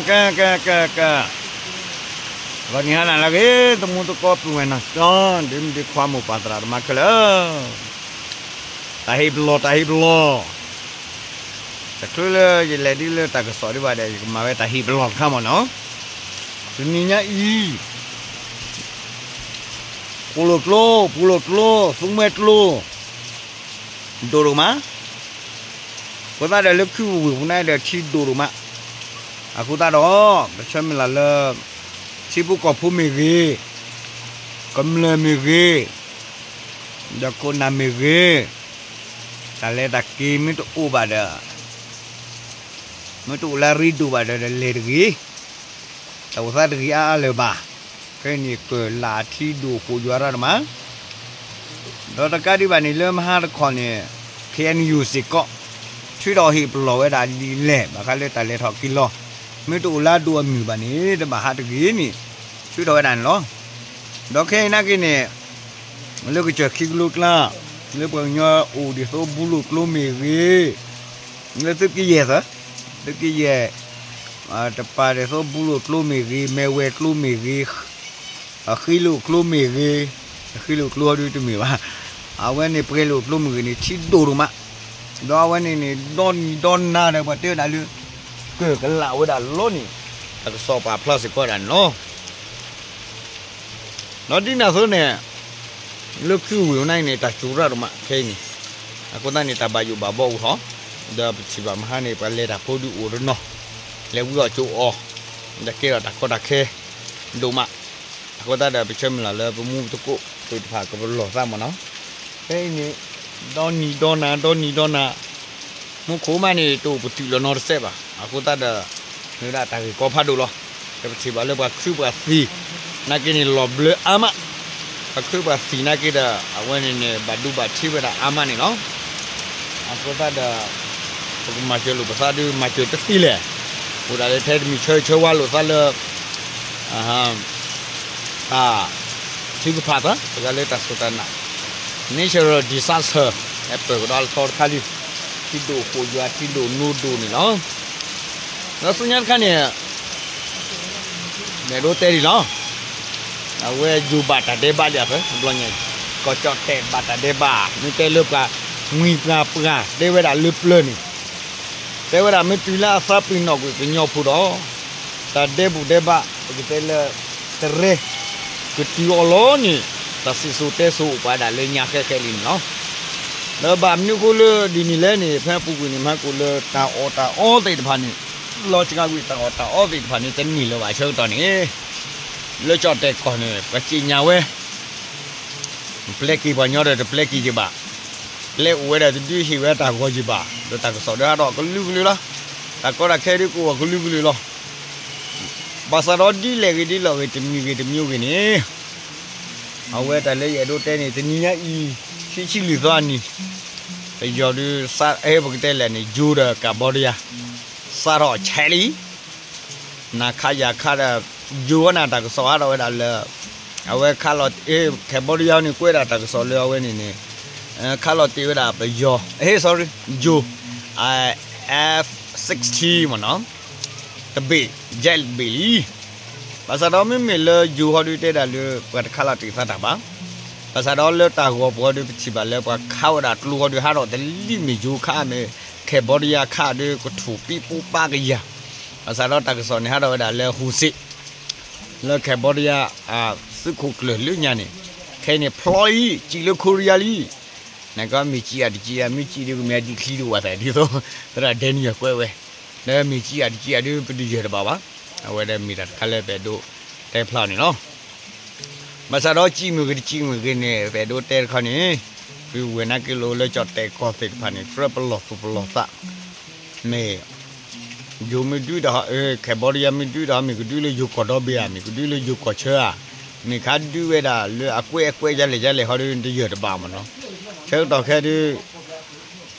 ကဲ ကဲ ကဲ ကဲ, ဂီၤနံၤဟါနၤလၢအဂ့ၤ သမူသကိးပုၢ်ဝဲၢ်နီၢ်ကၠီ ဒ့မုၣ်ဒ့ခွါ မိၢ်ပၢ်သရၣ်သမါခဲလၢာ်, တၢ်ဟ့ၣ်ပလီၢ် တၢ်ဟ့ၣ်ပလီၢ်, တချုးလၢယလဲၤဒ်လၢတၢ်ကစီၣ်ဒံးဘၣ်ဒီး ယကမၤဝဲတၢ်ဟ့ၣ်ပလီၢ်တခါမ့ၢ်နီၤ, တနံၤညါအံၤ ပူၤလိာ်ကျိ ပူၤလိာ်ကျိ သူမှဲကျိ ဒိၣ်ဒိၣ်မး, အဃိသတးဒီးလၢခုၣ်ဝ့ၢ်ပူၤန့ၣ်ဒီးထံဒိၣ်ဒိၣ်မး, အဃိသတးဒီး ပဆၢမုၢ်လၢ်လၢ ထံဖိကီၢ်ဖိမ့ၢ်ဂ့ၤ, ကမျၢၢ်မ့ၢ်ဂ့ၤ, ဒီးခိၣ်နၢ်မ့ၢ်ဂ့ၤ, တၢ်လဲၤတၢ်က့ၤမ့ၢ်တအိၣ်ဘၣ်ဒီး မ့ၢ်တအိၣ်လၢအရ့ဒိၣ်ဘၣ်ဒီး လဲၤတဂ့ၤ, တၢ်အိၣ်သးတဂ့ၤအါအါလၢၤဘၣ်, ခဲအံၤန့ၣ်ကၢၢ်လၢ်ထံဒိၣ်ဃိယွၤရၣ်တမး, ဒီးတကးဒံးဘၣ်န့ၣ်လၢမဟါတခီန့ၣ် ခ့ၣ်အဲၣ်ယူၣ်စ့ၢ်ကီး ထုးထီၣ်ဟ့ၣ်ပလီၢ်ဝဲဒၣ်ဒ်လဲၣ် ဘၣ်ဃးလၢတၢ်လဲၤထီၣ်က့ၤလီၤ, မ့ၢ်တအိၣ်လၢအဒိၣ်အမုၢ်ဘၣ်န့ၣ် တဘၣ်ဟးတဂ့ၤန့ၣ် ထုးထီၣ်ဝဲဒၣ်န့ၣ်လီၤ. ဒီးခဲအံၤနာ်က့န့ၣ် လၢကစၢၢ်ခံကလိကျါ လၢပှၤကညီအိၣ်ဒ်သိးဘူးလိာ်ကျိမ့ၢ်ဂ့ၤ, လၢသုးက့ယဲၢ်သၢ, သုးက့ယဲၢ် တပၤဒ်သိးဘူးလိာ်ကျိမ့ၢ်ဂ့ၤ, မဲၢ်ဝဲၤကျိမ့ၢ်ဂ့ၤ, ဃ့လိာ်ကျိမ့ၢ်ဂ့ၤ, ဃ့လိာ်ကျိဟီဒုတမ့ၢ်ဘၣ်, အဝဲန့ၣ်ပှဲၤလိာ်ကျိမ့ၢ်ဂ့ၤန့ၣ် ထံဒိၣ်ဒိၣ်မး, ဒီးအဝဲန့ၣ်န့ၣ် ဒီနံၤဒီနၤဒီးပှၤတဲဝဲဒၣ်လၢ ကၢၢ်ကလးဝဲဒၣ်လီၤန့ၣ် တၢ်ကစီၣ်ပာ်ဖျါစ့ၢ်ကီးဒၣ်န့ၣ်လီၤ. ဒီးဒ်န့ၣ်အသိးန့ၣ် လၢခုၣ်ဝ့ၢ်အံၤန့ၣ် တၢ်စူၤရၣ်ဒိၣ်မးခဲအံၤန့ၣ်, အဃိသတးန့ၣ် တၢ်ဘၣ်ယိၣ်ဘၣ်ဘီအိၣ်ထီၣ်, ဒီးပထံၣ်ဘၣ်မဟါန့ၣ် ပှၤလဲၤတၢ်ဖိဒုးအိၣ်တနီၤ, လဲၤဝံအီၣ်ကၠိအီၤ, ဒီးကဲထီၣ်တၢ်ကီတၢ်ခဲ ဒိၣ်မး, အဃိသတးဒီးပဆၢမုၢ်လၢ်လၢပမူပသကိးသ့ၣ်တဖၣ်ကပလီၢ်သးမ့ၢ်နီၤ, ဖဲအံၤန့ၣ် ဒီနံၤဒီနၤ ဒီနံၤဒီနၤ မူခိၣ်မးန့ၣ် တအိၣ်ပတုာ်လီၤနီတစဲးဘၣ်. အဃိသတးဒီး မ့ၢ်ဝဲဒၣ်တၢ်ဂ့ၢ်ကီဖးဒိၣ်လီၤ. ဒီးပထံၣ်ဘၣ်လၢပှၤခုပှၤသံၣ် နာ်က့န့ၣ် လီၤဘျၢအါမး, ပှၤခုပှၤသံၣ်နာ်က့ဒီး အဝဲန့ၣ်န့ၣ် ဘၣ်ဒိဘၣ်ထံးဝဲဒၣ်အါမးန့ၣ်လီၤ. အဃိသတးဒီး ပကမၤစၢၤလိာ်ပသးဒုး မၤစၢၤတသ့လဲၣ်. အိၣ်ဒၣ်လၢထဲတမံၤဆၢဂ့ၤဆၢဝါလိာ်သးလၢ တၢ် ထုကဖၣ်သး တဂၤလၢတၢ်စူၢ်တၢ်နာ် natural disaster ဟဲပၢၢ်ကဒီးလၢသီတခါလံ, ထံဒိၣ်ဃိယွၤ ထံဒိၣ်နိဒိၣ်န့ၣ်လီၤ. ဒီးဆူညါတခါန့ၣ် ယအဲၣ်ဒိးတဲဒံးလီၤ. အဝဲယိၤဘၣ်တၢ်ဒဲးဘးလံဧါ ဖဲတဘျီညါ, ကီၢ်ကၠီၣ်တဲာ်ဘၣ်တၢ်ဒဲးဘး မ့ၢ်တဲလၢပှၤမှံပှၤပှၢ်တဲဝဲဒၣ်လၢပျၢၤန့ၣ်, တဲဝဲဒၣ်မ့ၢ်တုၤလၢအသးပ့ၤနီၣ်ကွံာ်ကညီဖိဒီး တၢ်ဒဲးဘူၣ်ဒဲးဘး ပကတဲလၢ တရၢ ကတုၤအီၤလီၤန့ၣ် တၢ်စံၣ်စိၤတဲစိၤအိၣ်ပှၤဒၣ်လၢညါဃဲဃဲလံန့ၣ်လီၤ. ဒီးဘၣ်မနုၤအဃိလၢဒ်န့ၣ်လဲၣ်န့ၣ် ဖဲအပူၤကွံာ်န့ၣ် မဟါကိၣ်လၢတၢ်အီၣ်တၢ်အီသ့ၣ်တဖၣ်န့ၣ် လီၤစှၤကွံာ်တၢ်အီၣ်တၢ်အီသ့ၣ်တဖၣ်န့ၣ် တန့ၢ်လၢၤဘၣ်ဆၢကတီၢ်န့ၣ် လၢကၠီၣ်တဲာ်ကီၢ်န့ၣ် ပှၤစံၣ်ညါဝဲ ပျဲက့ၤပှၤညီဒီးတပျဲက့ၤယဘၣ်, ပျဲအိၣ်ဝဲဒၣ်တဒုဟ့ၣ်ဝဲတၢ်ဂီၤယဘၣ်, ဒီးတၢ်ကစီၣ်ဒုးဟးထီၣ်ကလုာ်ကလုာ်လီၤ. တၢ်ကီတၢ်ခဲဒုးကအိၣ်ကလုာ်ကလုာ်လီၤ. ဘၣ်ဆၣ်ဒီးဒ်လဲၣ်ဂ့ၤဒ်လဲၣ်ဂ့ၤ တမံၤဂ့ၤတမံၤဂ့ၤန့ၣ် အဝဲတၢ်လၢယအဲၣ်ဒိးတဲန့ၣ် တနံၤညါအံၤ ခံဆံလွံၢ်သီအနံၤ ပယီၤဒုး အဲ ပကတဲလဲၣ်န့ၣ် ယိၤဒီးကၤဘီဒယါ စးထီၣ်ဆဲးလံ နၤခးယၤခးဒီး ယိၤဝဲနၤတၢ်ကစီၣ်ဟးထီၣ်ဝဲဒၣ်လၢ အဝဲခးလီၤ Cambodia န့ၣ် ကွဲးဒၣ်တၢ်ကစီၣ်လၢအဝဲန့ၣ်န့ၣ် ခးလီၤတ့ၢ်ဝဲဒၣ်ပယီၤ ဟ့ sorry ယိၤ F sixteen မ့ၢ်နီၤ တဘ့ၣ် jet တဘ့ၣ်လံ. ဘၣ်ဆၣ်ဒီးမ့မ့ၢ်လၢယိၤဟီဒုးတဲဒၣ်လၢ ပှၤတခးလီၤတ့ၢ်သးတၢ်ဘၣ်. ဘၣ်ဆၣ်ဒီးလၢတၢ်ဂီၤပူၤဟီဒုး ပထံၣ်ဘၣ်လၢပှၤခးဝဲဒၣ်ကျိဟီဒုး ဟးထီၣ်တလံၣ်မ့ၢ်ယိၤခးမ့ၢ် Cambodia ခးဒုး ကထူၣ်ပံးပူပာ်ကယၤ ဘၣ်ဆၣ်ဒီးတၢ်ကစီၣ်န့ၣ် ဟးထီၣ်ဝဲဒၣ်လၢ ဟူစ့း လၢ Cambodia သုးခိၣ်ကျၢၢ်လၢညါန့ၣ် ခဲအံၤန့ၣ် ဖျီလံ စံၣ်လၢ Korea လံ. နကမ့ၢ်စံၣ်အတစံၣ်အ မ့ၢ်စံၣ်ဒုးကမ့ၢ်အဒံးချံဒုးဝဲသးဒ်သိး သရၣ် Daniel ကွဲးဝဲ နမ့ၢ်စံၣ်အတစံၣ်အဒုး ပတယၢၢ်တဘၣ်ဘၣ်. အဝဲဒၣ်မ့ၢ်တၢ်တခါလၢပအဲၣ်ဒိးတဲဖျါန့ၣ်လီၤ. ဘၣ်ဆၣ်ဒီးစံၣ်မ့ၢ်ဂ့ၤတစံၣ်မ့ၢ်ဂ့ၤန့ၣ် ပအဲၣ်ဒိးတဲတခါန့ၣ် ပဝဲနာ်က့လိၤလၢကၠီၣ်တဲာ်ကီၢ်သ့ၣ်တဖၣ်န့ၣ် ကြၢးပလီၢ်သူၣ်ပလီၢ်သး မ့ၢ် ယိၤမ့ၢ်ဒုးဒီး Cambodia မ့ၢ်ဒုးဒီး မ့ၢ်ကဒုးလၢယိၤကီၢ်ဒီဘ့ၣ်ဧါ မ့ၢ်ကဒုးလၢယိၤကီၢ်ဆၢဧါ မ့ၢ်ခးဒုးဝဲဒၣ်လၢအကွဲးအကွဲးယါလဲၣ်ယါလဲၣ်ဟီဒုး တယၢၢ်တဘၣ်မ့ၢ်နီၤ. ဆၢကတီၢ်ခဲဒုး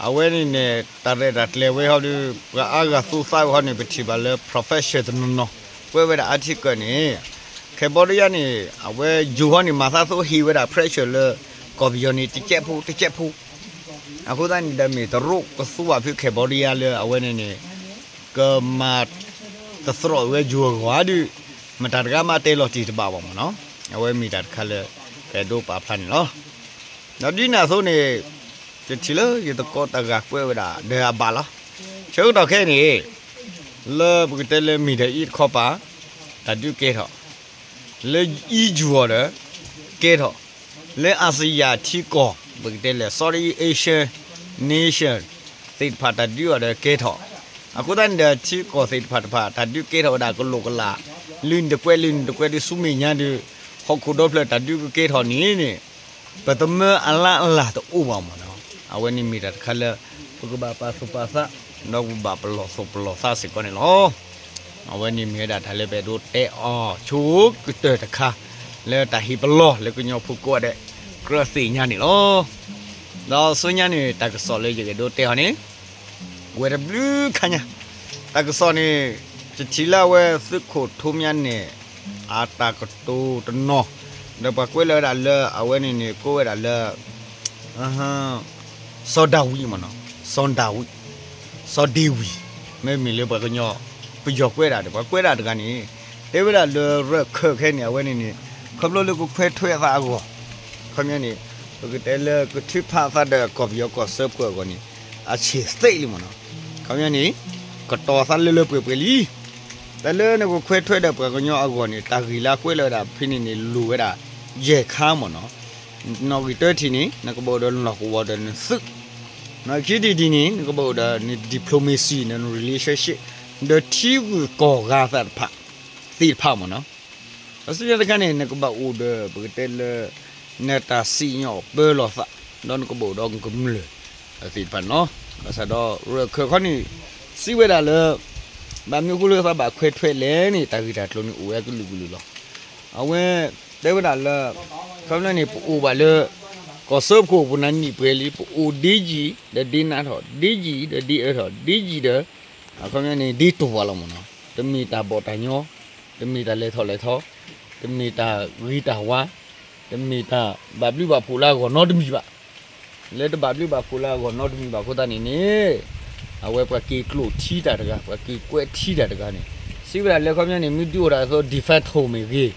အဝဲန့ၣ်န့ၣ် တၢ်ရဲၣ်တၢ်ကျဲၤဝဲဟီဒုး ပှၤအါဂၤသူသးဝဲဟီန့ၣ် ပထံၣ်ဘၣ်လၢ professor တနီၤနီၤ ကွဲးဝဲဒၣ် article န့ၣ် Cambodia န့ၣ် အဝဲယိၤဟီန့ၣ် မၤသးသိဟ့ၣ်ဝဲဒၣ် pressure လၢ ကီၢ်ပယီၤန့ၣ် တကဲးဖိတကဲးဖိ အဃိသတးန့ၣ်ဒီးမ့ၢ်တရူးကသူဘၣ်ဖု Cambodia လၢအဝဲန့ၣ်န့ၣ် ကမၤ တသရိာ်ဝဲယိၤအဂီၢ်ဧါဒုး, မတၤတဂၤမးတဲလီၤတ့ၢ်တဘၣ်ဘၣ်မ့ၢ်နီၤ, အဝဲမ့ၢ်တၢ်တခါလၢ ပအဲၣ်ဒိးပာ်ဖျါန့ၣ်လီၤ. ဒီးဒ်န့ၣ်အသိးန့ၣ် ယထံၣ်လၢယသကိးတဂၤကွဲးဝဲဒၣ်ဒီးအဘၣ်လီၤ. ဆၢကတီၢ်ခဲအံၤန့ၣ် လၢပကတဲလၢ Middle East တခီပၤ တၢ်ဒုးကဲထီၣ်, လၢ E U အီၤဒီး ကဲထီၣ်, လၢ ASEAN ထံကီၢ် ပကတဲလၢ Southeast Asian nation သ့ၣ်တဖၣ်တၢ်ဒုးအီၤဒီးကဲထီၣ်, အဃိသတးန့ၣ်ဒီး ထံကီၢ်သ့ၣ်တဖၣ်တဖၣ် တၢ်ဒုးကဲထီၣ်ဝဲဒၣ်ကလိာ်ကလာ်, လုၢ်နံၤတကွဲး လုၢ်နံၤတကွဲးဒုးဆူမဲာ်ညါဒုး ဟီၣ်ခိၣ်ဒီဖျၢၣ်တၢ်ဒုးကကဲထီၣ်န့ၣ်န့ၣ် ပသမၢအလါအလၢ်တအိၣ်ဘၣ်မ့ၢ်နီၤ. အဝဲန့ၣ်မ့ၢ်တၢ်တခါလၢ ပကဘၣ်ပာ်သူၣ်ပာ်သး ဒီးပဘၣ်ပလီၢ်သူၣ်ပလီၢ်သးစ့ၢ်ကီးန့ၣ်လီၤ. အဝဲန့ၣ်မ့ၢ်ဝဲဒၣ်တၢ်လၢပအဲၣ်ဒိးတဲအီၤဆိကတၢၢ်တခါ လၢတၢ်ဟ့ၣ်ပလီၢ်လၢကညီဖိကိးဂၤဒဲး ကြၢးသ့ၣ်ညါန့ၣ်လီၤ. ဒီးဆူညါန့ၣ် တၢ်ကစီၣ်လၢယကအဲၣ်ဒိးတဲအီၤန့ၣ် ဝဲတဘျုးခါညါ, တၢ်ကစီၣ်န့ၣ် ယထံၣ်လၢအဝဲသုးခိၣ်ထူမၠါနဲၣ် အတၢ်ကတိၤတနီၤ, ဒီးပှၤကွဲးလီၤဝဲဒၣ်လၢအဝဲန့ၣ်န့ၣ် ကိးဝဲဒၣ်လၢ စီၤဒၤဝံးမ့ၢ်နီၤ, စီၤဒၤဝံး, စီၤဒ့ဝံး, မ့မ့ၢ်လၢပှၤကညီပယီၤကွဲးဒၣ်ဒီး ပှၤကွဲးဒၣ်တဂၤန့ၣ် တဲဝဲဒၣ်လၢရၢၢ်ခၢၣ်ခဲန့ၣ် အဝဲန့ၣ်န့ၣ် ခီဖျိလၢကခွဲးထွဲအသးအဂီၢ်, ခီပညီန့ၣ် ပကတဲလၢကထုးဖးအသးဒီးကီၢ်ပယီၤကီၢ်စၢဖှိၣ်အဂီၢ်န့ၣ် အဆံးသ့လံမ့ၢ်နီၤ, ခီပညီန့ၣ် ကတီၤသးလၢလၢပှဲၤပှဲၤလံ. တၢ်လၢနကခွဲးထွဲဒီးပှၤကညီအဂီၢ်န့ၣ် တၢ်ဂ့ၢ်လၢအကွဲးလီၤဝဲဒၣ်ဖဲန့ၣ်န့ၣ် လိၣ်ဝဲဒၣ် ယဲၢ်ခါမ့ၢ်နီၤ. နီၣ်ဂံၢ်တၢထံၣ်န့ၣ် နကဘၣ်အိၣ်ဒီးလီၢ်ကဝီၤဒီးနသုး, နီၣ်ဂံၢ်ခံထံၣ်ဒ်န့ၣ် နကဘၣ်အိၣ်ဒီးန diplomacy န relationship ဒီးထံဂုၤကီၢ်ဂၤသ့ၣ်တဖၣ်, သ့ၣ်တဖၣ်မ့ၢ်နီၤ. အဆူညါတခါန့ၣ် နကဘၣ်အိၣ်ဒီး ပကတဲလၢ နတၢ်စံၣ်ညီၣ်ပၢလီၤသး, ဒီးနကဘၣ်အိၣ်ဒီးကမျၢၢ်သ့ၣ်တဖၣ်န့ၣ်လီၤ. ဘၣ်ဆၣ်ဒီးရၢၢ်ခၢၣ်ခီန့ၣ် စံးဝဲဒၣ်လၢ ဘၣ်မနုၤအဃိလၢသးဘၣ်ခွဲးထွဲလဲၣ်န့ၣ် တၢ်ဂ့ၢ်တၢ်ကျိၤန့ၣ်အိၣ်ဝဲအကလုာ်ကလုာ်လီၤ. အဝဲတဲဝဲဒၣ်လၢ ခီဖျိန့ၣ် ပအိၣ်ဘၣ်လၢ ကီၢ်စၢဖှိၣ်ပူၤနၤနံၣ်ပှဲၤလံ ပအိၣ်ဒ့ယံာ်ဒီးဒ့နးထီၣ် ဒ့ယံာ်ဒီးဒ့အၢထီၣ် ဒ့ယံာ်ဒီး အခီပညီန့ၣ် ဒ့တိၢ်ဝါလီၤမ့ၢ်နီၤ. တမ့ၢ်တၢ်ဘီၣ်တၢ်ညီ, တမ့ၢ်တၢ်လဲၤထီၣ်လဲၤထီ, တမ့ၢ်တၢ်ဂ့ၤတၢ်ဝါ, တမ့ၢ်တၢ်ဘၣ်ဘျုးဘၣ်ဖှိၣ်လၢအဂီၢ်နီတမံၤဘၣ်. လၢတဘၣ်ဘျုးဘၣ်ဖှိၣ်လၢအဂီၢ်နီတမံၤဘၣ်အဃိသတးန့ၣ်န့ၣ် အဝဲပှၤက့ၤကျိာ်ထံတၢ်တဂၤ ပှၤက့ၤကွဲးထံတၢ်တဂၤန့ၣ် စံးဝဲဒၣ်လၢခီပညီန့ၣ် မ့ၢ်ဒုးအိၣ်ဒၣ်အသိး de facto မ့ၢ်ဂ့ၤ,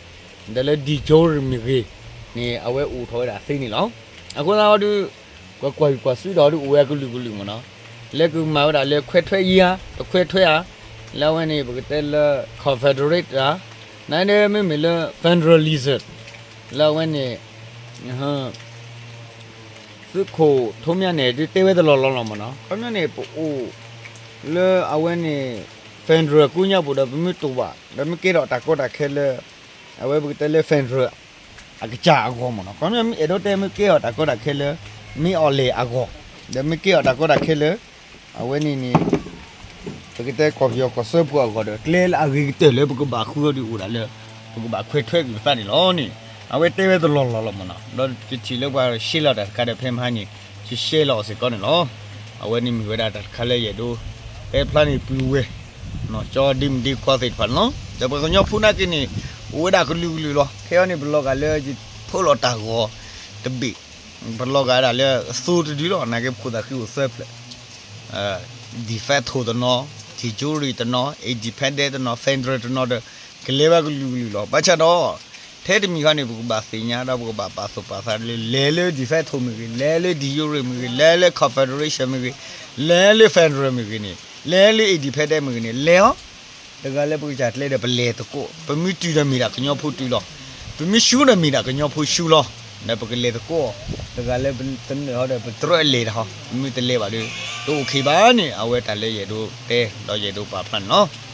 ဒီးလၢ de jure မ့ၢ်ဂ့ၤန့ၣ် အဝဲအိၣ်ထီၣ်ဝဲဒၣ်သ့န့ၣ်လီၤ. အဃိသတးဒီး ပှၤကွၢ်ဟံၣ်ကွၢ်စုဒီးဒုးအိၣ်ဝဲအကလုာ်ကလုာ်မ့ၢ်နီၤ, လၢကမၤဝဲဒၣ်လၢခွဲးထွဲယံၤဧါ တခွဲးထွဲဧါ, လၢအဝဲန့ၣ် ပကတဲလၢ confederate ဧါ, နမ့မ့ၢ်လၢ federalism လၢအဝဲန့ၣ် သုးခိၣ်ထူမၠါနဲၣ်ဒုးတဲဝဲတလီၢ်လီၢ်လီၤမ့ၢ်နီၤ. ခီပညီန့ၣ် ပအိၣ်လၢအဝဲန့ၣ် federal ကူညါပူၤဒီး ပမ့ၢ်တူၢ်ဘၣ် ဒီးမ့ၢ်ကဲထီၣ်တၢ်ကီတၢ်ခဲလၢ အဝဲပကတဲလၢ federal အကစၢ်အဂီၢ်မ့ၢ်နီၤ. ခီပညီမ့ၢ်အဲၣ်ဒိးတဲမ့ၢ်ကဲထီၣ်တၢ်ကီတၢ်ခဲလၢ မ့ၢ်အီၤလဲၣ်အဂီၢ်, ဒီးမ့ၢ်ကဲထီၣ်တၢ်ကီတၢ်ခဲလၢ အဝဲန့ၣ်န့ၣ် ပကတဲကီၢ်ပယီၤကီၢ်စၢဖှိၣ်အဂီၢ်ဒီး ကျဲလၢအဂ့ၤကတၢၢ်လၢပကဘၣ်ဃုအီၤဒုးအိၣ်ဒၣ်လၢ ပကဘၣ်ခွဲးထွဲက့ၤပသးန့ၣ်လီၤန့ၣ် အဝဲတဲဝဲတလီၢ်လီၢ်လီၤမ့ၢ်နီၤ. ဒီးယထံၣ်လၢပှၤရှဲလီၤတၢ်တခါဒီး ဖဲမဟါန့ၣ် ယရှဲလီၤအီၤစ့ၢ်ကီးန့ၣ်လီၤ. အဝဲန့ၣ်မ့ၢ်ဝဲဒၣ်တၢ်တခါလၢယအဲၣ်ဒိး တဲဖျါန့ၣ်ပျုၤဝဲ ကၠီဒ့မုၣ်ဒ့ခွါသ့ၣ်တဖၣ်န့ၣ်လီၤ. ဒီးပှၤကညီဖိနာ်က့န့ၣ် အိၣ်ဝဲဒၣ်ကလုာ်ကလုာ်လီၤ. ခဲအံၤန့ၣ် ပလီၤဂာ်လၢယဖၢလီၤတၢ်ဂီၤတဘ့ၣ်, ပလီၤဂာ်ဝဲဒၣ်လၢအသိတဒုလီၤ. နာ်က့ပခိၣ်သးဃံအိၣ်သၢဖျၢၣ် de facto တနီၤ, de jure တနီၤ, independent တနီၤ, federal တနီၤဒီး ကလဲၤဝဲကလုာ်ကလုာ်လီၤ. ဘၣ်ဆၣ်ဒီး ထဲတမံၤဃီန့ၣ် ပကဘၣ်သ့ၣ်ညါဒီးပကဘၣ်ပာ်သူၣ်ပာ်သးလၢ လဲၤလၢ de facto မ့ၢ်ဂ့ၤ, လဲၤလၢ de jure မ့ၢ်ဂ့ၤ, လဲၤလၢ confederation မ့ၢ်ဂ့ၤ, လဲၤလၢ federal မ့ၢ်ဂ့ၤန့ၣ်, လဲၤလၢ independent မ့ၢ်ဂ့ၤန့ၣ် လဲၤအီၤ တဂၤလၢပကစၢ်ကျဲဒီးပလဲၤသကိး, ပမ့ၢ်တုၤဒီးမ့ၢ်ဒၣ်ကညီဖိတုၤလီၤ, ပမ့ၢ်ဆူဒီးမ့ၢ်ဒၣ်ကညီဖိဆူလီၤ. ဒီးပကလဲၤသကိးအီၤ တဂၤလၢပတနၢၤဟီဒီးပတြီလဲၤတဟီ, ပမ့ၢ်တလဲၤဘၣ်ဒီး တအိၣ်ခ့ဘၣ်န့ၣ် အဝဲတၢ်လၢယအဲၣ်ဒိးတဲ ဒီးယအဲၣ်ဒိးပာ်ဖျါန့ၣ်လီၤ.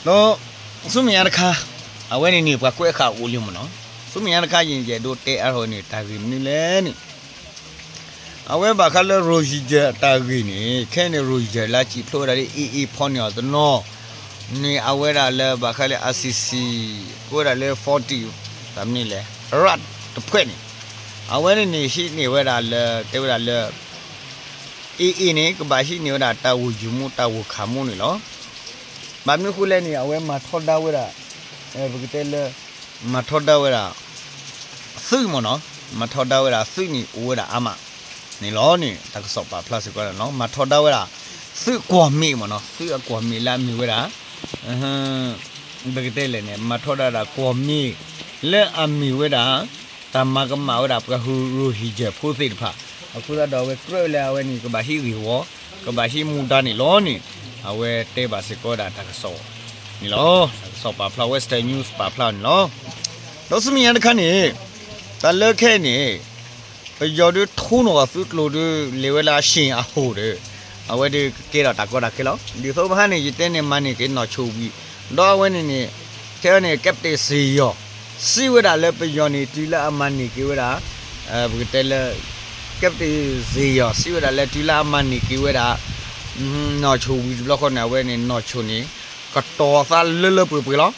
ဒီးဆူမဲာ်ညါတခါ အဝဲန့ၣ်န့ၣ် ပှၤကွဲးဃာ်အိၣ်လံမ့ၢ်နီၤ. ဆူမဲာ်ညါတခါ ယအဲၣ်ဒိးတဲအါထီၣ်န့ၣ် တၢ်ဂ့ၢ်မနုၤလဲၣ်န့ၣ် အဝဲဘၣ်ဃးလၢ Rohingya အတၢ်ဂ့ၢ်န့ၣ် ခဲအံၤန့ၣ် Rohingya လၢစံၣ်ဖျိဝဲဒၣ်လၢ AA ဖီၣ်န့ၢ်အီၤတနီၤန့ၣ် အဝဲဒၣ်လၢဘၣ်ဃးလၢ ICC ကိးဝဲဒၣ်လၢ forty တၢ်မနုၤလဲၣ် ရၣ်တဖှဲၣ်န့ၣ် အဝဲန့ၣ်န့ၣ် ဟံးန့ၢ်ဝဲဒၣ်လၢ တဲဝဲဒၣ်လၢ AA န့ၣ် ကဘၣ်ဟံးန့ၢ်ဝဲဒၣ်တၢ်ဂိၢ်ယုၢ်မူ တၢ်ဂိၢ်ခးမူန့ၣ်လီၤ. ဘၣ်မနုၤအဃိလဲၣ်န့ၣ် အဝဲမၤထီဒါဝဲဒၣ် ပကတဲလၢ မၤထီဒါဝဲဒၣ် သုးမ့ၢ်နီၤ, မၤထီဒါဝဲဒၣ်သုးန့ၣ် အိၣ်ဝဲဒၣ်အါမးန့ၣ်လီၤန့ၣ် တၢ်ကစီၣ်ပာ်ဖျါစ့ၢ်ကီးန့ၣ်လီၤ. မၤထီဒါဝဲဒၣ် သုးကွီၢ်မ့ၣ်မ့ၢ်နီၤ, သုးအကွီၢ်မ့ၣ်လၢအမ့ၢ်ဝဲဒၣ် ပကတဲလဲၣ်န့ၣ် မၤထီဒါဒၣ်ကွီၢ်မ့ၢ် လၢအမ့ၢ်ဝဲဒၣ် တၢ်မၤကမၣ်ဝဲဒၣ်ပှၤ Rohingya ဖိသ့ၣ်တဖၣ်, အဃိသတးဒီးအဝဲကြၢးလၢအဝဲန့ၣ် ကဘၣ်ဟံးဂ့ၢ်ဝီ, ကဘၣ်ဟံးမူဒါန့ၣ်လီၤန့ၣ်, အဝဲတဲဘၣ်စ့ၢ်ကီးဝဲဒၣ်တၢ်ကစီၣ်န့ၣ်လီၤ. တၢ်ကစီၣ်ပာ်ဖျါ Western News ပာ်ဖျါန့ၣ်လီၤ. ဒီးဆူမဲာ်ညါတခါန့ၣ် တၢ်လၢခဲအံၤန့ၣ် ပယီၤဒုးထိးနီၣ်အသုးကျိၤဒုး လဲၤဝဲလၢအရှ့ၣ်အဟိၣ်ဒီး အဝဲဒုးကကဲထီၣ်တၢ်ကီတၢ်ခဲလီၤ. ဒ်သိးပဟါန့ၣ် ယတဲန့ၣ် မၤန့ၢ်က့ၤနီၢ်ဆိၣ်ဝံၤ, ဒီးအဝဲန့ၣ်န့ၣ် ခဲအံၤန့ၣ် Captain စ့ၣ်ယီၤ စံးဝဲဒၣ်လၢပယီၤန့ၣ် တုၤလၢအမၤန့ၢ်က့ၤဝဲဒၣ် ပကတဲလၢ Captain စ့ၣ်ယီၤ စံးဝဲဒၣ်လၢတုၤလၢအမၤန့ၢ်က့ၤဝဲဒၣ် နီၢ်ဆိၣ်ဝံၤတဘျီဃီန့ၣ် အဝဲန့ၣ် နီၢ်ဆိၣ်န့ၣ် ကတီၤသးလၢလၢပှဲၤပှဲၤလီၤ.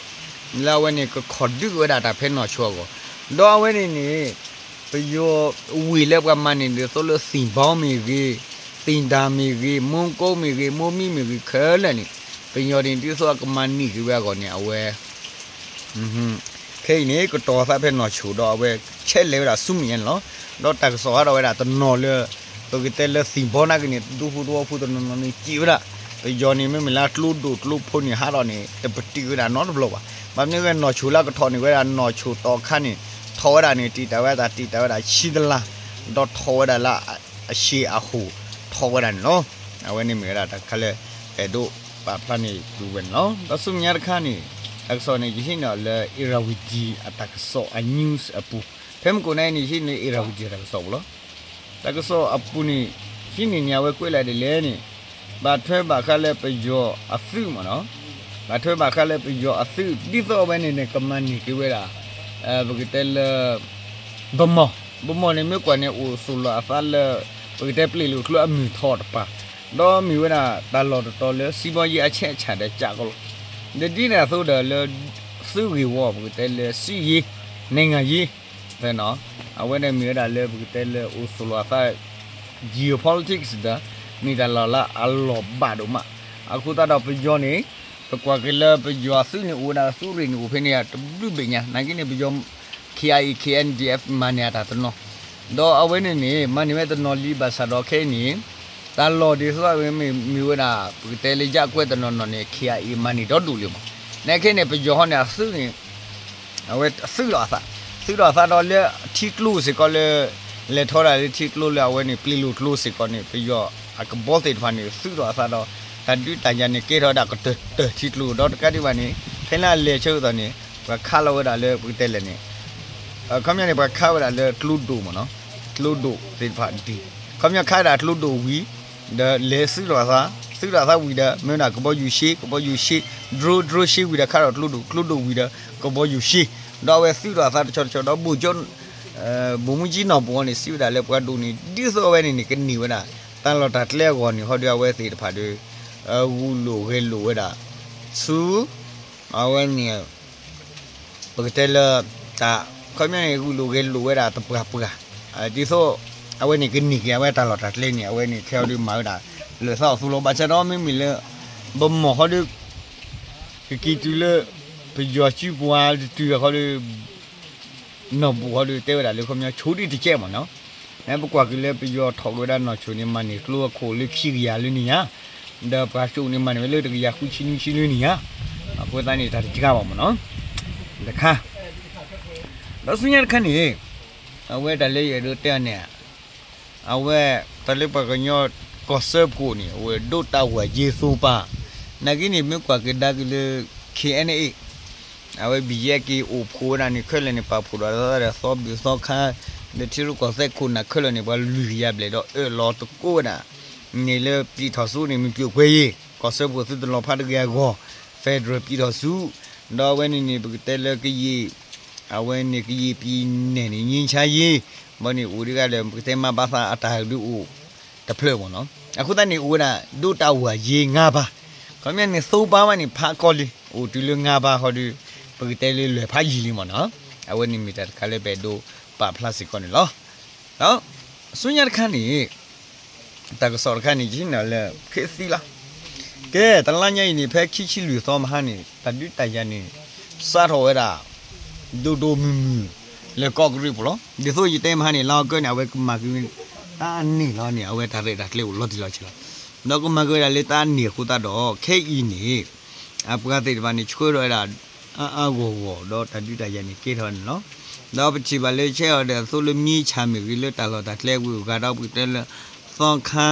လၢအဝဲန့ၣ် ကခိၣ်ဒုးဝဲဒၣ်တၢ်ဖဲနီၢ်ဆိၣ်အဂီၢ်, ဒီးအဝဲန့ၣ်န့ၣ် ပယီၤဝ့ၢ်လၢပှၤမၤန့ၢ်ဒ်သိးလၢ သံၣ်ဘီမ့ၢ်ဂ့ၤ, သံၣ်ဒါမ့ၢ်ဂ့ၤ, မူကိမ့ၢ်ဂ့ၤ, မိမံမ့ၢ်ဂ့ၤ ခဲလၢာ်န့ၣ် ပယီၤန့ၣ် ဒ်သိးအကမၤန့ၢ်က့ၤဝဲအဂီၢ်န့ၣ် အဝဲ ခဲအံၤန့ၣ် ကတီၤသးဖဲနီၢ်ဆိၣ်ဒီး အဝဲဆဲးလဲၤဝဲဒၣ်ဆူမဲာ်ညါန့ၣ်လီၤ. ဒီးတၢ်ကစီၣ်ဟးထီၣ်ဝဲဒၣ်တနီၤလၢ ပကတဲလၢသံၣ်ဘီနာ်က့န့ၣ် ဒူဖိသဝီဖိတနီၤနီၤန့ၣ် စံးဝဲဒၣ် ပယီၤန့ၣ် မ့မ့ၢ်လၢကျိဒိၣ်ကျိဖိန့ၣ် ဟးထီၣ်န့ၣ် တပတုာ်ဝဲဒၣ်နီတဘျီဘၣ်. ဘၣ်မနုၤဝဲနီၢ်ဆိၣ်လၢကထီၣ်န့ၢ်ဝဲဒၣ် နီၢ်ဆိၣ်တီခါန့ၣ် ထီၣ်ဝဲဒၣ်န့ၣ် တံာ်တာ်ဝဲဒၣ် တံာ်တာ်ဝဲဒၣ်ဆံတလါ, ဒီးထီၣ်ဝဲဒၣ်လၢအရှ့ၣ်အဟိၣ် ထီၣ်ဝဲဒၣ်န့ၣ်လီၤ. အဝဲန့ၣ်မ့ၢ်ဝဲဒၣ်တၢ်တခါလၢ အဲၣ်ဒိးပာ်ဖျါန့ၢ်သုဝဲန့ၣ်လီၤ. ဒီးဆူမဲာ်ညါတခါန့ၣ် တၢ်ကစီၣ်န့ၣ် ယဟံးန့ၢ်လၢ Irrawaddy အတၢ်ကစီၣ်အ news အပူၤ, ဖဲမုၢ်ကိၣ်နၤအံၤန့ၣ် ယဟံးန့ၢ် Irrawaddy အတၢ်ကစီၣ်ပူၤလီၤ. တၢ်ကစီၣ်အပူၤန့ၣ် ဟံးန့ၢ်န့ၣ် အဝဲကွဲးလၢဒ်လဲၣ်န့ၣ် ဘၣ်ထွဲဘၣ်ဃးလၢပယီၤအသုးမ့ၢ်နီၤ, ဘၣ်ထွဲဘၣ်ဃးလၢပယီၤအသုး ဒ်သိးအဝဲန့ၣ်န့ၣ် ကမၤန့ၢ်က့ၤဝဲဒၣ် ပကတဲလၢ ဗန်းမော်, ဗန်းမော်န့ၣ် မ့ၢ်ကွၢ်န့ၣ် အိၣ်သူၣ်လီၤအသးလၢ ပကတဲပျ့ၤလိာ်ကျိအမုၢ်ထီၣ်တပၤ, ဒီးမ့ၢ်ဝဲဒၣ်တၢ်လီၢ်တတီၤလၢ စံဘီယ့အဆဲးဆးဒီးကးကလီၤ, ဒီးဒ်န့ၣ်အသိးဒီးလၢ သုးဂ့ၢ်ဝီ ပကတဲလၢ စစ်ရေး, နိုင်ငံရေး ဖဲနီၤ, အဝဲန့ၣ်မ့ၢ်ဝဲဒၣ်လၢပကတဲလၢအိၣ်သူၣ်လီၤအသး geopolitics ဒီး မ့ၢ်တၢ်လီၢ်လၢအလီၢ်ဘၣ်ဒိၣ်မး, အဃိသတးဒီးပယီၤန့ၣ် ပကွၢ်က့ၤလၢပယီၤအသုးန့ၣ်အိၣ်ဝဲဒၣ် သုးရ့ၣ်န့ၣ်အိၣ်ဖဲန့ၣ်တဘျုးဘ့ၣ်ညါ, နာ်က့န့ၣ် ပယီၤ K I A K N D F မၤန့ၢ်အတၢ်တနီၤ, ဒီးအဝဲန့ၣ်န့ၣ် မၤန့ၢ်ဝဲတနီၤလံဘၣ်ဆၣ်ဒီးခဲအံၤန့ၣ် တၢ်လီၢ်ဒ်သိးအဝဲမ့ၢ်မ့ၢ်ဝဲဒၣ် ပကတဲလၢယၣ်ကွဲတနီၤနီၤန့ၣ် K I A မၤန့ၢ်ဒီဒူၣ်လံမး, နာ်က့န့ၣ် ပယီၤဟီန့ၣ်အသုးန့ၣ် အဝဲသုးဒီးအသး, သုးဒီးအသးဒီးလၢထံကျိစ့ၢ်ကီးလၢ လဲၤထီၣ်ဒၣ်လၢထံကျိလၢအဝဲန့ၣ် ပျ့ၤလိာ်ကျိစ့ၢ်ကီးန့ၣ် ပယီၤအကဘီသ့ၣ်တဖၣ်န့ၣ် သုးဒီးအသးဒီး တၢ်ဒုးတၢ်ယၤန့ၣ် ကဲထီၣ်ဝဲဒၣ်ကတၢၢ်တၢၢ်ထံကျိဒီးတကးဒံးဘၣ်န့ၣ် ဖဲလၢအလဲၤဆၢကတီၢ်န့ၣ် ပှၤခးလီၤဝဲဒၣ်လၢပကတဲလဲၣ်န့ၣ် ခီပညီန့ၣ် ပှၤခးဝဲဒၣ်လၢကျိဒိၣ်မ့ၢ်နီၤ, ကျိဒိၣ်သ့ၣ်တဖၣ်ဒ် ခီပညီခးဒၣ်ကျိဒိၣ်ဝံၤ ဒီးလဲၤသုးဒီးအသး, သုးဒီးအသးဝံၤဒီး မ့ၢ်ဝဲဒၣ်ကဘီယူၤရှ့, ကဘီယူၤရှ့, drone, drone ရှ့ဝံၤဒီးခးဒီးကျိဒိၣ်, ကျိဒိၣ်ဝံၤဒီး ကဘီယူၤရှ့, ဒီးအဝဲသုးဒီးအသးတဆီတဆီဒီး ဗိုလ်ချုပ် ဗိုလ်မှူးကြီး နော်ဘူအီၤန့ၣ် စံးဝဲဒၣ်လၢပှၤဒိၣ်န့ၣ် ဒ်သိးအဝဲန့ၣ်န့ၣ် ကန့ၢ်ဝဲဒၣ် တၢ်လီၢ်တၢ်ကျဲအဂီၢ်န့ၣ် ဟီဒီးအဝဲသ့ၣ်တဖၣ်ဒီး ဂုာ်လိာ်ဂဲၤလိာ်ဝဲဒၣ် ဆူ အဝဲန့ၣ် ပကတဲလၢ တၢ် ခီပညီန့ၣ် ဂုာ်လိာ်ဂဲၤလိာ်ဝဲဒၣ်တပှၢ်ပှၢ် ဒ်သိး အဝဲန့ၣ်ကန့ၢ်က့ၤအဝဲတၢ်လီၢ်တၢ်ကျဲန့ၣ် အဝဲန့ၣ်ခဲအံၤဒီးမၤဝဲဒၣ် လၢာ်သးအိၣ်သူလီၤ ဘၣ်ဆၣ်ဒီးမ့မ့ၢ်လၢ ဗန်းမော်ဟီဒီး ကက့ၤတုၤလၢ ပယီၤစုပှၤတတုၤအဃိဒီး နော်ဘူဟီဒီး တဲဝဲဒၣ်လၢခီပညီ ချိုးဒံးတကဲမ့ၢ်နီၤ, ပကွၢ်က့ၤလၢပယီၤထီၣ်က့ၤဝဲဒၣ်နီၢ်ဆိၣ်န့ၣ် မၤန့ၢ်ကျိအခိၣ်လၢခံကယၤလၢန့ၣ်ညါ, ဒီးပှၤကၠိန့ၣ်မၤန့ၢ်ဝဲလၢတကယၤဃုဆံနွံဆံလၢန့ၣ်ညါ, အဃိသတးန့ၣ် တၢ်တကါဘၣ်မ့ၢ်နီၤ, တခါ ဒီးဆူညါတခါန့ၣ် အဝဲတၢ်လၢယအဲၣ်ဒိးတဲအီၤန့ၣ် အဝဲ တၢ်လၢပှၤကညီ ကီၢ်စၢဖှိၣ်န့ၣ် အဝဲဒိးတၢ်ဝဲၢ်ယ့သိပၢ်, နာ်က့န့ၣ် မ့ၢ်ကွၢ်ကဒါက့ၤလၢ K N A အဝဲ ဘံၣ်ယဲၢ်က့ၤအိၣ်ဖှိၣ်ဝဲဒၣ်န့ၣ် ခဲလၢာ်န့ၣ် ပာ်ဖှိၣ်ဒီးသီဘုၣ်သီခါ ဒီးထံရူၢ်ကီၢ်သဲးခိၣ်နၢ်ခဲလၢာ်န့ၣ် ပှၤလုၢ်ကယၤဘျဲၣ်ဒီးအၢၣ်လီၤတကိးဝဲဒၣ် န့ၣ်လၢပျံၤထီၣ်ဆူန့ၣ် မ့ၢ်ပျိာ်ကွဲယ့ၢ် ကီၢ်စၢဖှိၣ်သုတလီၤဖးတဂ့ၤအဂီၢ် federal ပျံၤထီၣ်ဆူ ဒီးအဝဲန့ၣ်န့ၣ် ပကတဲလၢကယံာ် အဝဲန့ၣ် ကယံာ်ပံၤနဲၣ်န့ၣ် ငြိမ်းချမ်းရေး ဘၣ်န့ၣ်အိၣ်ဒံးဂၤဒီး ပကတဲမၤဘၣ်သးအတၢ်ဒုးအိၣ်တဖျၢၣ်မ့ၢ်နီၤ, အဃိသတးန့ၣ် အိၣ်ဝဲဒၣ် ဒိးတၢ်ဝဲၢ်ယ့ငါးပၢ်, ခီပညီန့ၣ် သိပၢ်ဝဲန့ၣ် ဖးကီလံ အိၣ်တုၤလၢငါးပၢ်ဃီဒီး ပကတဲလၢလွဲၢ်ဖးယံာ်လံမ့ၢ်နီၤ, အဝဲန့ၣ်မ့ၢ်တၢ်တခါလၢပအဲၣ်ဒိးပာ်ဖျါစ့ၢ်ကီးန့ၣ်လီၤ. ဒီး ဆူညါတခါန့ၣ် တၢ်ကစီၣ်တခါန့ၣ် ယဟံးန့ၢ်လၢ ခ့သံလီၤ. ကဲ တလါညါအံၤန့ၣ် ဖဲခံဆံလွံၢ်သီမဟါန့ၣ် တၢ်ဒုးတၢ်ယၤန့ၣ် စးထီၣ်ဝဲဒၣ် ဒိၣ်ဒိၣ်မုၢ်မုၢ် လၢကီၢ်ကရ့ၣ်ပူၤလီၤ. ဒ်သိးယတဲမဟါန့ၣ် လါအီကူးန့ၣ် အဝဲကမၤက့ၤ တၢ်အန့ၢ်လီၤန့ၣ် အဝဲတၢ်ရဲၣ်တၢ်ကျဲၤအိၣ်လီၤတံၢ်လီၤဆဲးလီၤ. ဒီးကမၤက့ၤဝဲဒၣ်လၢတၢ်အန့ၢ်အဃိသတးဒီး ခဲအံၤန့ၣ် အပှၤသ့ၣ်တဖၣ်န့ၣ် ဆှၢထီၣ်ဝဲဒၣ် အါအါဂီၢ်ဂီၢ် ဒီးတၢ်ဒုးတၢ်ယၤန့ၣ်ကဲထီၣ်န့ၣ်လီၤ. ဒီးပထံၣ်ဘၣ်လၢဆဲအီၤဒီးအသိးလၢမ့ၢ်ဆၣ်မ့ၢ်ဂ့ၤ လၢတၢ်လီၢ်တၢ်ကျဲဝံၤအဂၤဒီးပကတဲလၢ သီခါ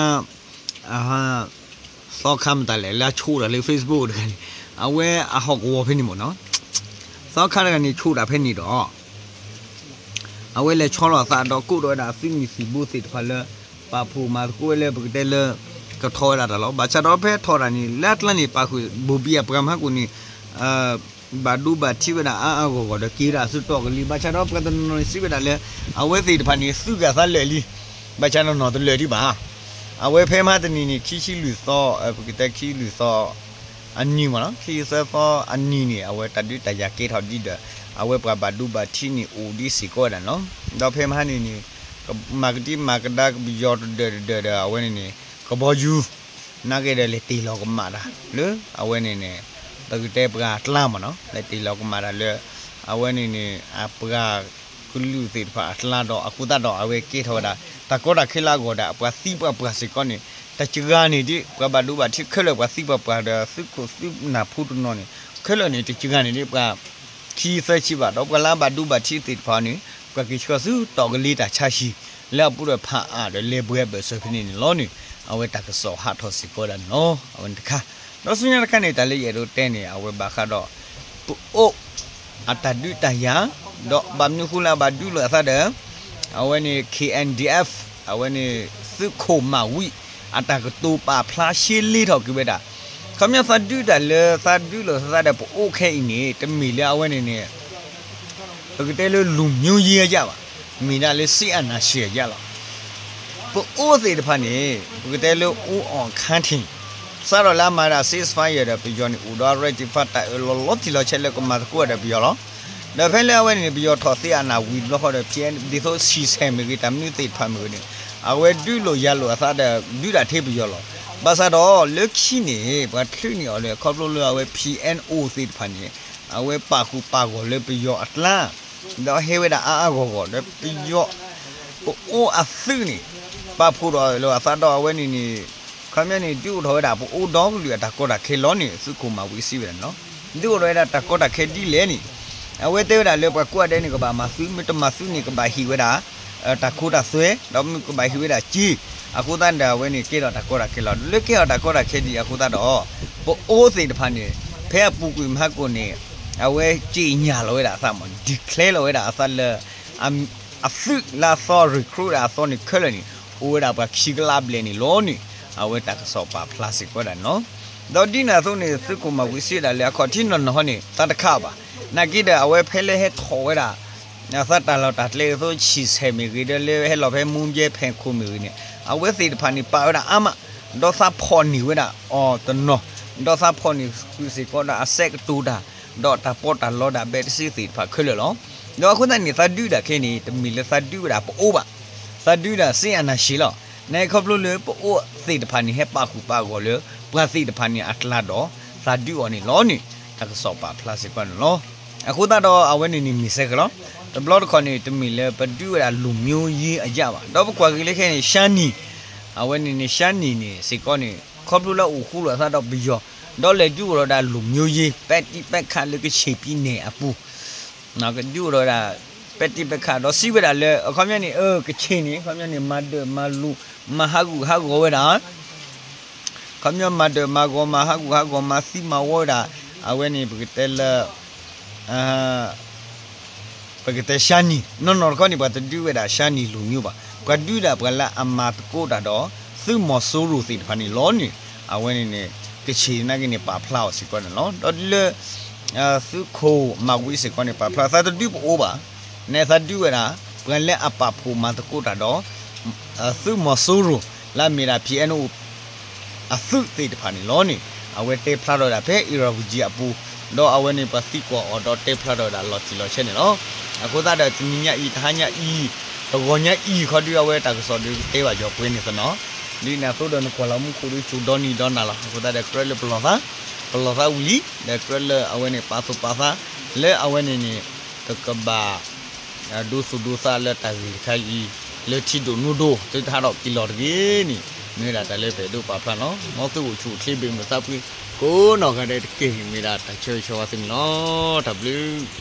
သီခါမတၤလဲၣ် လၢအဆိးတၢ်လၢ Facebook တဂၤန့ၣ် အဝဲအဟီၣ်ကဝီၤဖဲန့ၣ်မ့ၢ်နီၤ, သီခါတဂၤန့ၣ်ဆိးတၢ်ဖဲန့ၣ်ဒီး အဝဲလဲၤဆီလီၤအသးဒီးကိးထီၣ်ဝဲဒၣ်သုးမုၢ်သံၣ်ဘိသ့ၣ်တဖၣ်လၢ ပာ်ဖှိၣ်မၤသကိးဝဲလၢပကတဲလၢ ကထီၣ်ဝဲဒၣ်တၢ်လီၤ. ဘၣ်ဆၣ်ဒီးဖဲထီၣ်တၢ်န့ၣ် လၢအကျါန့ၣ် ပာ်ဃုာ်ဘိၣ်ဘံၣ်အပှၤမၤဟးကိၣ်န့ၣ် ဘၣ်ဒိဘၣ်ထံးဝဲဒၣ်အါအါဂီၢ်ဂီၢ်ဒီးက့ၤဝဲဒၣ်အစုတီၢ်ကလံၤ ဘၣ်ဆၣ်ဒီးပှၤတနီၤနီၤန့ၣ်စံးဝဲဒၣ်လၢ အဝဲသ့ၣ်တဖၣ်န့ၣ် သုးဂၤသးလၢာ်လံ, ဘၣ်ဆၣ်နီၢ်နီၢ်တလၢာ်ဒံးဘၣ်. အဝဲဖဲမဟါတနံၤန့ၣ် ခံဆံလွံၢ်သီ ပကတဲခံဆံလွံၢ်သီ အနံၤမ့ၢ်နီၤ ခံဆံသၢသီအနံၤန့ၣ် အဝဲတၢ်ဒုးတၢ်ယၤကဲထီၣ်ဒံးဒီး အဝဲပှၤဘၣ်ဒိဘၣ်ထံးန့ၣ်အိၣ်ဒံးစ့ၢ်ကီးဝဲဒၣ်နီၤ. ဒီးဖဲမဟါန့ၣ်န့ၣ် မၤကဒံမၤကဒါကပယီၤတဒၢးတဒၢးဒီး အဝဲန့ၣ်န့ၣ် ကဘီယူၤ နာ်က့ဒီးလဲၤတ့ၢ်လီၤကမၣ်တၢ်လၢ အဝဲန့ၣ်န့ၣ် ပကတဲပှၤအကျါမ့ၢ်နီၤ လဲၤတ့ၢ်လီၤကမၣ်တၢ်လၢ အဝဲန့ၣ်န့ၣ် အပှၤကလုာ်သ့ၣ်တဖၣ်အကျါဒီး အဃိသတးဒီးအဝဲကဲထီၣ်ဝဲဒၣ် တၢ်ကီတၢ်ခဲလၢအဂီၢ်ဒီး အပှၤသံပှၤပှၢ်စ့ၢ်ကီးန့ၣ် တကဂၤန့ၣ်ဒ် ပှၤဘၣ်ဒိဘၣ်ထံးခဲလၢာ် ပှၤသံပှၤပှၢ်ဒီး သုးခိၣ်သုးနၢ်ဖိတနီၤန့ၣ် ခဲလၢာ်န့ၣ် တကဂၤန့ၣ်ဒ် ပှၤခံသၢဆံဘၣ် ဒီးပှၤလၢအဘၣ်ဒိဘၣ်ထံးသ့ၣ်တဖၣ်န့ၣ် ပှၤက့ၤဆှၢဆူတီၢ်ကလံၤတၢ်ဆါဟံၣ် လၢအပူၤဒီးဖးအါဒီးလဲၤဘှဲဘၢၣ်စၢၤဖဲန့ၣ်န့ၣ်လီၤန့ၣ် အဝဲတၢ်ကစီၣ်ဟးထီၣ်စ့ၢ်ကီးဒၣ်န့ၣ်လီၤ. အဝဲန့ၣ်တခါ ဒီးဆူညါတခါန့ၣ် တၢ်လၢယအဲၣ်ဒိးတဲန့ၣ် အဝဲဘၣ်ဃးဒီး ပအိၣ် အတၢ်ဒုးတၢ်ယၤ ဒီးဘၣ်မနုၤဃိလၢအဘၣ်ဒုးလိာ်အသးဒီး အဝဲန့ၣ် K N D F အဝဲန့ၣ် သုးခိၣ်မၣ်ဝံ အတၢ်ကတိၤပာ်ဖျါရှဲလ့ထီၣ်က့ၤဝဲဒၣ် ခီပညီသးဒုးတၢ်လၢသးဒုးလိာ်သးဒီးပအိၣ်ခဲအံၤန့ၣ် တမ့ၢ်လၢအဝဲန့ၣ်န့ၣ် ပကတဲလၢလူမျိုးရေးအရဘၣ်, မ့ၢ်ဒၣ်လၢစစ်အာဏာရှင်အရလီၤ. ပအိၣ်သ့ၣ်တဖၣ်န့ၣ် ပကတဲလၢအိၣ်အီၣ်ခါထံၣ် စးထီၣ်လၢအမၤဒၣ် ceasefire ဒီးပယီၤန့ၣ် အိၣ်ဒီး rectified တၢ်အၢၣ်လီၤလီၤတံၢ်လီၤဆဲးလၢကမၤသကိးဒီးပယီၤလီၤ. ဒီးဖဲလၢအဝဲန့ၣ်န့ၣ် ပယီၤထီၣ်သ့အနၢ်ဝံၤတဘျီဃီဒီး ဒ်သိး ဆံၣ်ဆဲၣ် မ့ၢ်ဂ့ၤ တၢ်မနုၤသ့ၣ်တဖၣ်မ့ၢ်ဂ့ၤန့ၣ် အဝဲဒုးလိာ်ယၤလိာ်အသးဒီး ဒုးတၢ်ထဲပယီၤလီၤ. ဘၣ်ဆၣ်ဒီးလၢခံန့ၣ် ပှၤချုးန့ၢ်အီၤလၢ ခီဖျိလၢအဝဲ P N O သ့ၣ်တဖၣ်န့ၣ် အဝဲပာ်ဃုာ်ပာ်ဂီၢ်လၢပယီၤအကျါ ဒီးဟဲဝဲဒၣ်အါအါဂီၢ်ဂီၢ်ဒီးပယီၤ ပအိၣ်အသုးန့ၣ် ပာ်ဖှိၣ်ဒီးလိာ်အသးဒီးအဝဲန့ၣ်န့ၣ် ခီပညီန့ၣ် ဒုးအိၣ်ထီၣ်ဝဲဒၣ်ပအိၣ်ဒီကလုာ်အတၢ်ကီတၢ်ခဲလီၤန့ၣ် သုးခိၣ်မၣ်ဝံစံးဝဲဒၣ်န့ၣ်လီၤ. ဒုးအိၣ်ထီၣ်ဝဲဒၣ်တၢ်ကီတၢ်ခဲဒ်လဲၣ်န့ၣ် အဝဲတဲဝဲဒၣ်လၢပှၤကိးဂၤဒဲးန့ၣ် ကဘၣ်မၤသုး မ့ၢ်တမၤသုးန့ၣ် ကဘၣ်ဟ့ၣ်ဝဲဒၣ် တၢ်ခိတၢ်သွဲ ဒီးမ့ၢ်ကဘၣ်ဟ့ၣ်ဝဲဒၣ်စ့ အဃိသတးဒီးအဝဲန့ၣ်ကဲထီၣ်တၢ်ကီတၢ်ခဲလီၤ. လၢကဲထီၣ်တၢ်ကီတၢ်ခဲဒ်အဃိသတးဒီး ပအိၣ်သ့ၣ်တဖၣ်န့ၣ် ဖဲအပူၤကွံာ်မဟါကိၣ်န့ၣ် အဝဲကြေညာလီၤဝဲဒၣ်အသးမ့ၢ် declare လီၤဝဲဒၣ်အသးလၢ အသုးလၢအသီ recruit ဒၣ်အသီန့ၣ်ခဲလၢာ်န့ၣ် အိၣ်ဝဲဒၣ်ပှၤခံကလးဘျဲၣ်န့ၣ်လီၤန့ၣ် အဝဲတၢ်ကစီၣ်ပာ်ဖျါစ့ၢ်ကီးဒၣ်န့ၣ်လီၤ. ဒီးဒ်န့ၣ်အသိးန့ၣ် သုးခိၣ်မၣ်ဝံစံးဝဲဒၣ်လၢအခီၣ်ထံးနီၢ်နီၢ်န့ၣ် သးတခးဘၣ်. နာ်က့ဒီးအဝဲဖဲလၢဟဲထီၣ်ဝဲဒၣ် အသးတၢ်လီၢ်တၢ်ကျဲအသိး ဆံၣ်ဆဲၣ် မ့ၢ်ဂ့ၤ ဒီးလၢဟဲလီၤဖဲမူဘဲဖဲခိၣ်မ့ၢ်ဂ့ၤန့ၣ် အဝဲသ့ၣ်တဖၣ်န့ၣ် ပာ်ဝဲဒၣ်အါမး ဒီးသးဖီၣ်န့ၢ်ဝဲဒၣ်အီၤတနီၤ ဒီးသးဖီၣ်န့ၢ်ဃုာ်စ့ၢ်ကီးဒီးအစဲးကတိၤတၢ် ဒီးတၢ်ပီးတၢ်လီဒၣ်ဘဲတစ့သ့ၣ်တဖၣ်ခဲလၢာ်လီၤ. ဒီးအဃိသတးန့ၣ် သးဒုးဒၣ်ခဲအံၤန့ၣ် တမ့ၢ်လၢသးဒုးဝဲဒၣ်ပအိၣ်ဘၣ်, သးဒုးဒၣ်စစ်အာဏာရှင်လီၤ. နာ်က့ခီဖျိလၢပအိၣ်သ့ၣ်တဖၣ်န့ၣ် ဟဲပာ်ဃုာ်ပာ်ဂီၢ်လၢ ပှၤသ့ၣ်တဖၣ်န့ၣ်အကျါဒီး သးဒုးအီၤန့ၣ်လီၤန့ၣ် တၢ်ကစီၣ်ပာ်ဖျါစ့ၢ်ကီးန့ၣ်လီၤ. အဃိသတးဒီးအဝဲန့ၣ်န့ၣ်မ့ၢ်ဆဲးကလီၤ တဘျီတခီၣ်န့ၣ် တမ့ၢ်လၢပဒုးဝဲဒၣ်လူမျိုးရေးအရဘၣ်. ဒီးပကွၢ်က့ၤလၢခဲအံၤန့ၣ် ရှမ်းနီၤ အဝဲန့ၣ်န့ၣ် ရှမ်းနီၤန့ၣ်စ့ၢ်ကီးန့ၣ် ခီဖျိလၢအိၣ်ဃူလိာ်အသးဒီးပယီၤ ဒီးလဲၤဒုးအိၣ်ထီၣ်ဝဲဒၣ်လူမျိုးရေး ပဲတံပဲခါလၢကချ့ၣ်ပံနဲၣ်အပူၤ ကဒုးအိၣ်ထီၣ်ဝဲဒၣ် ပဲတံပဲခါ ဒီးစံးဝဲဒၣ်လၢ အခီပညီန့ၣ် အၢ ကချ့ၣ်န့ၣ် အခီပညီန့ၣ် မၤဒၢၣ်မၤလိၤ မၤဟးဂူာ်ဟးဂီၤဝဲဒၣ် အခီပညီမၤဒၢၣ်မၤဂီၤ မၤဟးဂူာ်ဟးဂီၤ မၤသံမၤဝီဝဲဒၣ် အဝဲန့ၣ် ပကတဲလၢ ပကတဲရှမ်းနီၤ နီၢ်နီၢ်တခီန့ၣ် ပှၤတဒုးဝဲဒၣ်ရှမ်းနီၤလူၤညိဘၣ်. ပှၤဒုးဒၣ်ပှၤလၢအမၤသကိးတၢ်ဒီး သုးမီၤစိရိၤသ့ၣ်တဖၣ်န့ၣ်လီၤန့ၣ် အဝဲန့ၣ်န့ၣ် ကချ့ၣ်နာ်က့န့ၣ် ပာ်ဖျါအီၤစ့ၢ်ကီးန့ၣ်လီၤ. ဒီးလၢ သုးခိၣ်မၣ်ဝံစ့ၢ်ကီးန့ၣ် ပာ်ဖျါသးတဒုးပအိၣ်ဘၣ်. နဲသးဒုးဝဲဒၣ် ပှၤလၢအပာ်ဖှိၣ်မၤသကိးတၢ်ဒီး သုးမီၤစိရိၤ လၢအမ့ၢ်ဒၣ် P N O အသုးသ့ၣ်တဖၣ်န့ၣ်လီၤန့ၣ် အဝဲတဲဖျါထီၣ်ဝဲဒၣ်ဖဲ အ့ၣ်ရၣ်ဝူၤကၠံအပူၤ ဒီးအဝဲန့ၣ်ပှၤသံကွၢ်အီၤဒီးတဲဖျါထီၣ်ဝဲဒၣ်လီၤတံၢ်လီၤဆဲးန့ၣ်လီၤ. အဃိသတးဒီးတနံၤညါအံၤ တဟါညါအံၤ တဂီၤညါအံၤခီဒုး အဝဲတၢ်ကစီၣ်ဒုးတဲဘၣ်ယီၤပှဲၤန့ၣ်သနီၤ ဒ်န့ၣ်အသိးဒီးနကွၢ်လီၤမူခိၣ်ဒုး ကၠိဒီနံၤဒီနၤလီၤ. အဃိသတးဒီးကြၢးလၢပလီၢ်သး ပလီၢ်သးဝံၤလံ ဒီးကြၢးလၢအဝဲန့ၣ်ပာ်သူၣ်ပာ်သး လၢအဝဲန့ၣ်န့ၣ် ပကဘၣ် ဒိသူၣ်ဒိသးလၢတၢ်ဂ့ၢ်တခါအံၤ လၢထံဒိၣ်နိဒိ သုတဟးထီၣ်က့ၤလီၤတဂ့ၤန့ၣ် မ့ၢ်ဝဲဒၣ်တၢ်လၢပအဲၣ်ဒိးပာ်ဖျါန့ၣ်လီၤ. မ်သုအိၣ်ဆူၣ်အိၣ်ချ့ ဘၣ်မုာ်သးဖှံ ကိးနီၢ်ဂၤဒဲးတက့ၢ် မ့ၢ်ဒၣ်တၢ်ဆၢဂ့ၤဆၢဝါသုန့ၣ်လီၤ. တၢ်ဘျုး